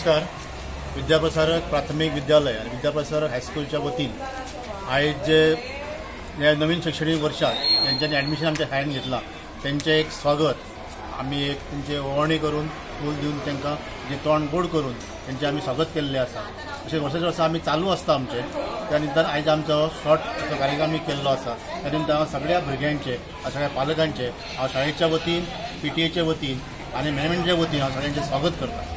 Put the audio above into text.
नमस्कार. विद्याप्रसारक प्राथमिक विद्यालय आणि विद्याप्रसारक हायस्कूलच्या वतीन आयज जे ह्या नवीन शैक्षणिक वर्षात त्यांच्यानी ॲडमिशन आमच्या शाळेन घेतला तेंचें एक स्वागत आमी एक तेंचे ओवणी करून फूल दिवन तांकां जे तोंड गोड करून तेंचें आमी स्वागत केल्लें आसा. अशें वर्साच्या वर्सा आमी चालू आसता आमचें. त्या निमतान आयज आमचो शॉर्ट असो कार्यक्रम आमी केल्लो आसा. त्या निमतान हांव सगळ्या भुरग्यांचे, सगळ्या पालकांचे हांव शाळेच्या वतीन, पीटीएच्या वतीन आनी मॅनेजमेंटच्या वतीन हांव सगळ्यांचें स्वागत करता.